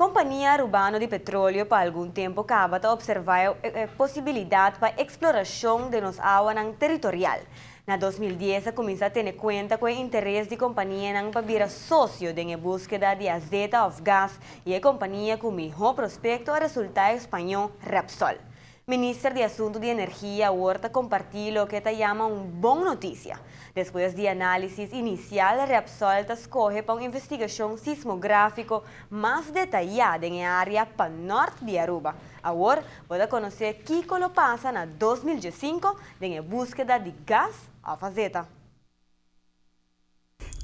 Compania Arubano di Petroleo pa algun tempo caba ta observa e posibilidad pa exploracion di nos awanan territorial. Na 2010 a cuminsa tene cuenta cu e interes di companianan pa bira socio den busqueda di azeta of gas y e compania cu miho prospecto a resulta Spaño Repsol. Minister di Asunto di Energia awor ta comparti loke ta yama un bon noticia. Despues di analisis inicial, Repsol ta scoge pa un investigacion sismografico mas detaya den area pa nort di Aruba. Awor, bo ta conoce kico lo pasa na 2015 den busqueda di gas of azeta.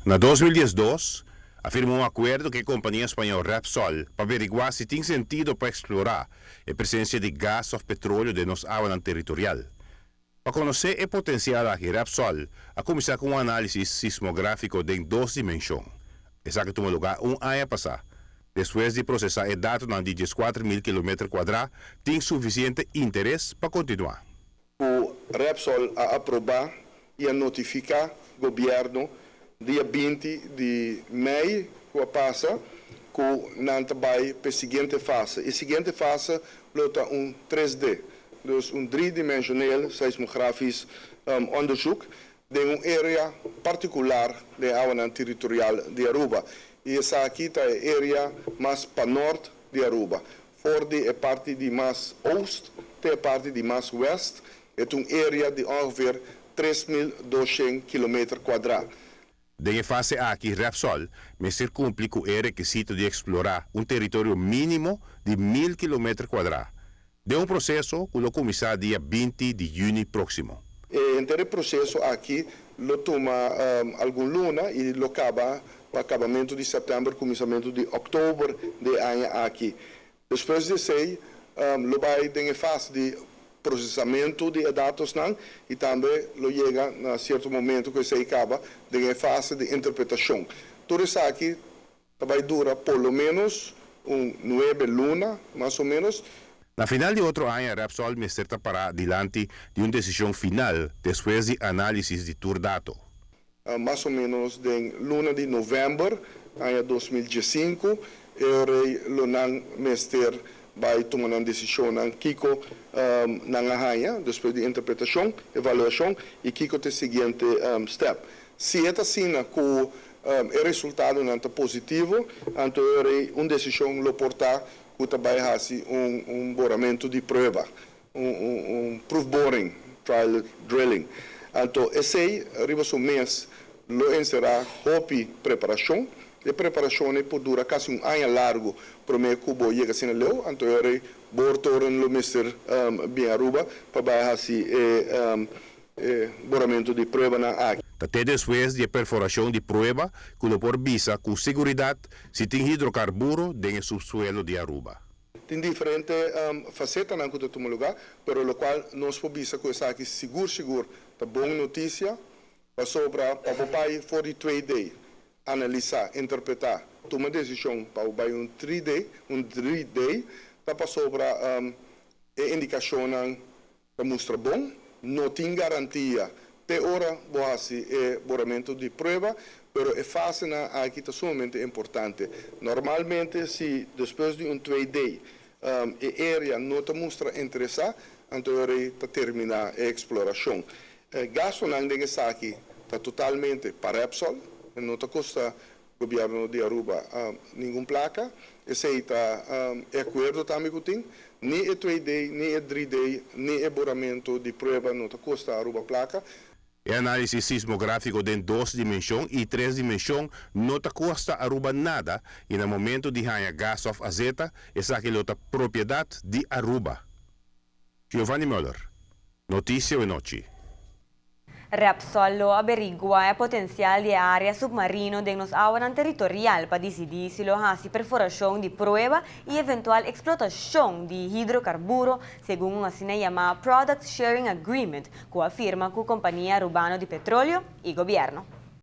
Na 2012, a firma un acuerdo cu e compania Spaño Repsol pa averigua si tin sentido pa explora e presencia di gas of petroleo den nos awa territorial. Pa conoce e potencial aki, Repsol a cuminsa cu un analisis sismografico den dos dimension. Esaki a tuma luga un aña pasa. Despues di procesa e dato di 14 mil km cuadra, tin suficiente interes pa continua. E Repsol a aproba y a notifica gobierno dia 20 di mei cu a pasa cu nan ta bay pa e siguiente fase. E siguiente fase ta un 3D, dus un driedimensioneel seismografisch onderzoek den un area particular di awa territorial di Aruba. Y esaki ta e area mas pa nort di Aruba. For di e parti di mas oost te e parti di mas west, e un area di ongeveer 3.200 km cuadra. Den e fase aki, Repsol mester cumpli cu e requisito di explora un teritorio minimo di 1.000 km cuadra. Den un proceso cu lo cuminsa dia 20 di juni proximo. E henter proceso aki lo tuma algun luna y lo caba pa acabamento di september, cuminsamento di october di e aña aki. Despues di esey, lo bay den fase di procesamento di datonan y tambe lo yega na cierto momento cu esey caba den fase di interpretacion. Tur esaki bay dura por lo menos un 9 luna, mas o menos. Na final di otro aña, Repsol mester ta para dilanti di un decision final despues di analisis di tur dato. Mas o menos den luna di november, aña 2015, e lo nan mester bay tuma un decision kico nan a haya, despues di interpretacion, evaluacion y kico ta e siguiente step. Si ta asina cu e resultado no ta positivo, anto un decision lo por ta cu bay haci un boramento di prueba, un proof boring, trial drilling. Anto, esey, riba su mes, lo encera hopi preparacion. E preparacion por dura casi un aña largo pa cu bo yega asina leu. Anto, e boortoren lo mester bin Aruba pa haci e boramento di prueba nan aki. Te despues di perforacion di prueba, cu lo por bisa cu seguridad si tin hidrocarburo den subsuelo di Aruba. Tin diferente facetanan cu ta tuma luga, pero locual nos por bisa cu esaki sigur sigur ta bon noticia pasobra pa bay for di 2D, analisa, interpreta, tuma decision pa bay un 3D, un 3D, ta pasobra e indicacion ta mustra bon, no tin garantia te ora bo haci e boramento di prueba, pero e fase nan aki ta sumamente importante. Normalmente, si despues di un 2D e area no ta mustra interesa, anto ta termina e exploracion. Gastonan di esaki ta totalmente pa Repsol, no ta costa gobierno di Aruba ningun placa. Esey ta e acuerdo tambe cu tin. Ni e 2D, ni e 3D, ni e boramento di prueba no ta costa Aruba placa. E analisis sismografico den dos dimension y tres dimension no ta costa Aruba nada y na momento di haya gas of azeta, esaki ta propiedad di Aruba. Giovanni Müller, Noticia Nochi. Repsol lo averigua e potencial di area submarino den nos awa territorial pa dicidi si lo haci perforacion di prueba y eventual explotacion di hidrocarburo, segun un asina yama Product Sharing Agreement, cu a firma cu e compania arubano di petroleo y gobierno.